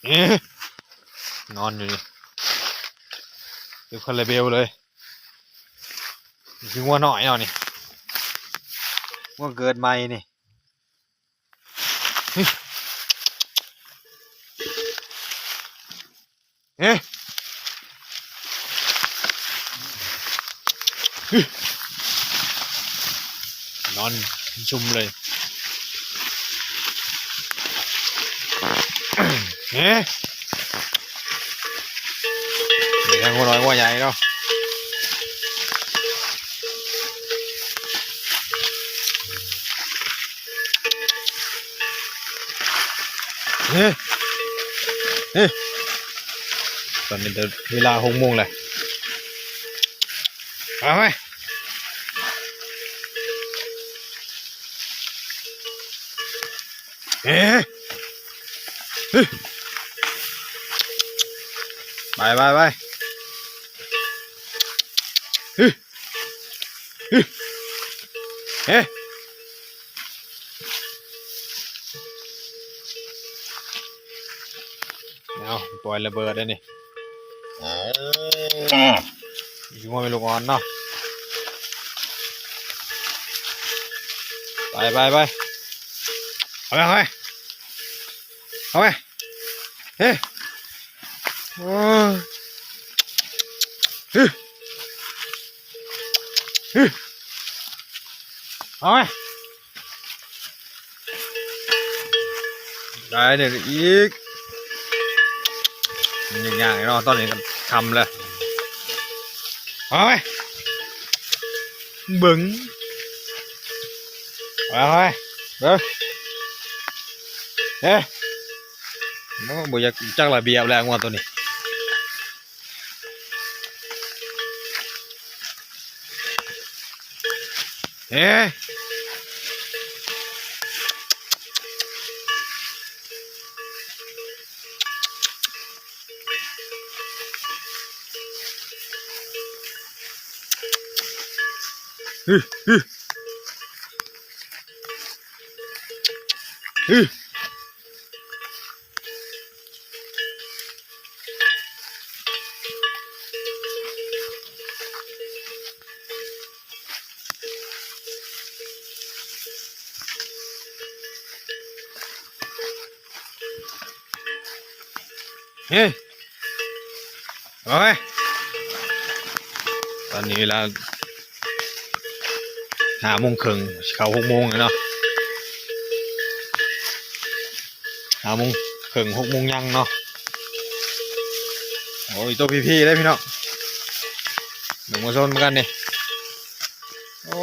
ເອີ ນອນຢູ່ນີ້ ເຕັມຄາລາເບວເລີຍ. ຄືງົວນ້ອຍເນາະນີ້ ງົວເກີດໃໝ່ນີ້. ເອີ ນອນຊຸ່ມເລີຍ. ເອີ ມີທັງງົວນ້ອຍງົວໃຫຍ່ເນາະ. ເອີ ເອີ ຕອນນີ້ເວລາຫົກໂມງແລ້ວ. ເອົາໄປ ເອີ ໄປ ໄປ ໄປ. ເອີ ເອົາ ປ່ອຍລະເບີດເດ້ນີ້. ຢູ່ວ່າແມ່ນລູກອ່ອນເນາະ. ໄປ ໄປ ໄປ ເອົາໄປ ເອົາໄປ ເອົາໄປ. ເອີ ໂອ້ຍ ເອີ ເອີ ເອົາໄປ. ໄດ້ນີ້ອີກ ມັນຍາກໆເນາະ ຕອນນີ້ກໍຄ່ຳແລ້ວ. ເອົາໄປ ເບິ່ງ ເອົາໄປ ເບິ່ງ ເອີ ໂອ້ ບໍ່ຢາກຈັກລະບຽບແລ້ວງົວໂຕນີ້. ເອີ ເຮີ້ຍ ໂອ້ຍ ຕອນນີ້ເວລາຫ້າໂມງເຄິ່ງ ຊິເຂົ້າຫົກໂມງແລ້ວເນາະ ຫ້າໂມງເຄິ່ງ ຫົກໂມງຍັງເນາະ. ໂອ້ຍ ໂຕພີໆເດ້ພີ່ນ້ອງ ເບິ່ງມາຊົນນຳກັນນີ້. ໂອ້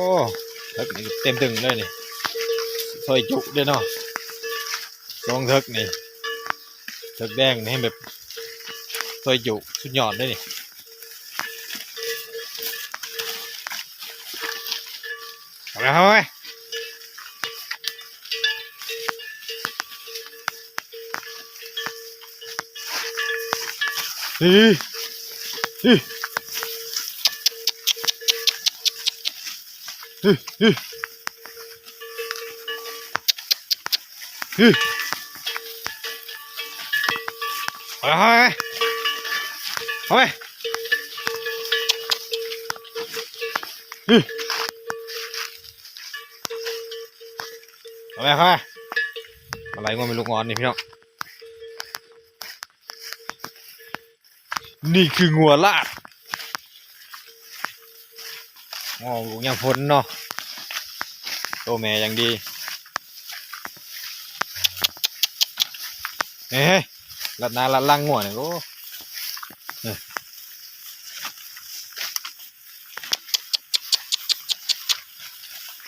ເທິກນີ້ເຕັມຕຶງເລີຍນີ້ ຊອຍຈຸເດ້ເນາະ ສອງເທິກນີ້ ເທິກແດງນີ້ແບບຊອຍຈຸສຸດຍອດເດ້ນີ້. ເອົາໄປ ເອົາໄປ. ເອົາໄປ ເອົາໄປ ເອົາໄປ ເອົາໄປ ເອົາໄປ ມາໄລ່ງົວແມ່ລູກອ່ອນນີ້ພີ່ນ້ອງ. ນີ້ຄືງົວລາດ ງອກລູກຍາມຝົນເນາະ ໂຕແມ່ຢ່າງດີ. ເອີ ລັດໜ້າລັດຫຼັງງົວນີ້ ໂອ້ ເອີ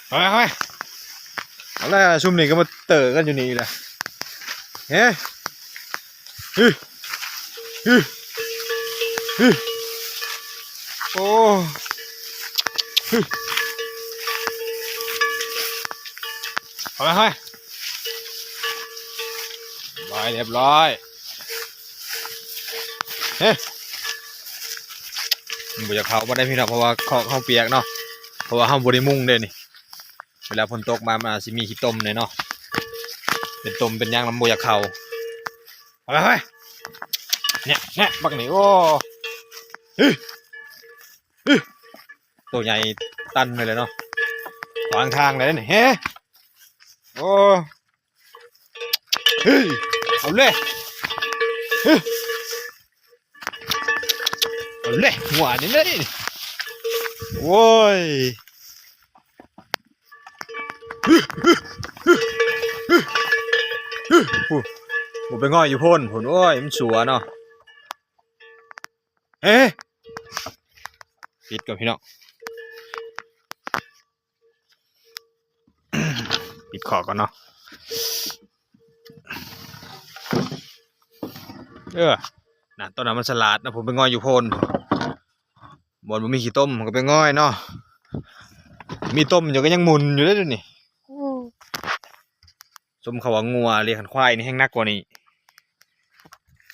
ເອົາໄປ ເອົາໄປ ເອົາແລ້ວ ຊຸມນີ້ກໍມາເຕີກັນຢູ່ນີ້ອີກແລ້ວ ເອີ ຮຶ ຮຶ ຮຶ ໂອ້ ຮຶ ເອົາໄປ ເອົາໄປ ໄປ ຮຽບຮ້ອຍ. ເຮີ້ຍ ມັນບໍ່ຢາກເຂົ້າບໍ່ໄດ້ພີ່ນ້ອງ ເພາະວ່າຄອກເຮົາປຽກເນາະ ເພາະວ່າເຮົາບໍ່ໄດ້ມຸງເດ້ນີ້ ເວລາຝົນຕົກມາ ມັນອາດຊິມີຂີ້ຕົມແດ່ເນາະ ເປັນຕົມເປັນຫຍັງ ມັນບໍ່ຢາກເຂົ້າ. ເອົາໄປ ເອົາໄປ. ແນະ ແນະ ບັກນີ້ ໂອ້ ໂຕໃຫຍ່ຕັນໄປເລີຍເນາະ ຂວາງທາງເລີຍນີ້ ເຮ ໂອ້ ເຮີ້ຍ ເອົາເລີຍ ເຮີ້ຍ ເອົາເລີຍ ຫົວນີ້ເລີຍ ໂອ້ຍ ພຸ້ນ ໄປງອຍຢູ່ໂພນພຸ້ນ ໂອ້ຍ ມັນສົວເນາະ ເອີ ປິດກ່ອນພີ່ນ້ອງ ປິດຂໍກ່ອນເນາະ ເອີ ນະ ຕອນນັ້ນມັນສະຫຼາດນະ ຜົມໄປງອຍຢູ່ໂພນ ບ່ອນບໍ່ມີຂີ້ຕົມກໍໄປງອຍເນາະ ມີຕົມຢູ່ກໍຍັງໝຸ່ນຢູ່ເດ້ດຽວນີ້ ສົມເຂົາວ່າງົວເລີຍ ຄັນຄວາຍນີ້ແຮງໜັກກວ່ານີ້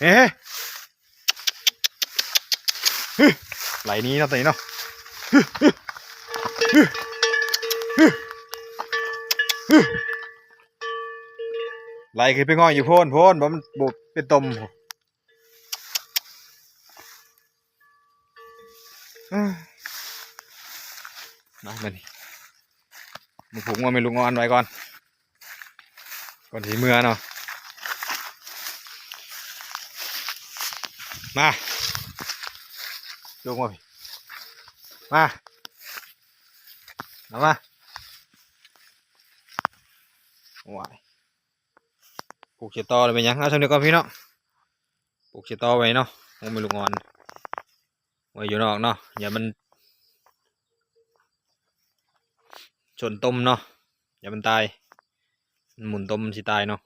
ເອີ ໄລ່ໜີເນາະ ໂຕນີ້ເນາະ ໄລ່ຂຶ້ນໄປງອຍຢູ່ໂພນ ໂພນ ບໍ່ ມັນບໍ່ເປັນຕົມ ມາບັດນີ້ ມາຜູກງົວແມ່ລູກອ່ອນໄວ້ກ່ອນ ກ່ອນຊິເມືອເນາະ ມາ ລູກມາ ມາ ເອົາມາ ໂອ້ຍ ຜູກເສຍຕໍ່ແລ້ວແມ່ນຫຍັງ ເອົາຊ່ຳນີ້ກ່ອນພີ່ນ້ອງ ຜູກເສຍຕໍ່ໄວ້ເນາະ ໂອ້ ແມ່ລູກອ່ອນ ໄວ້ຢູ່ນອກເນາະ ຢ່າມັນຊົນຕົມເນາະ ຢ່າມັນຕາຍ ມັນໝຸ່ນຕົມມັນຊິຕາຍເນາະ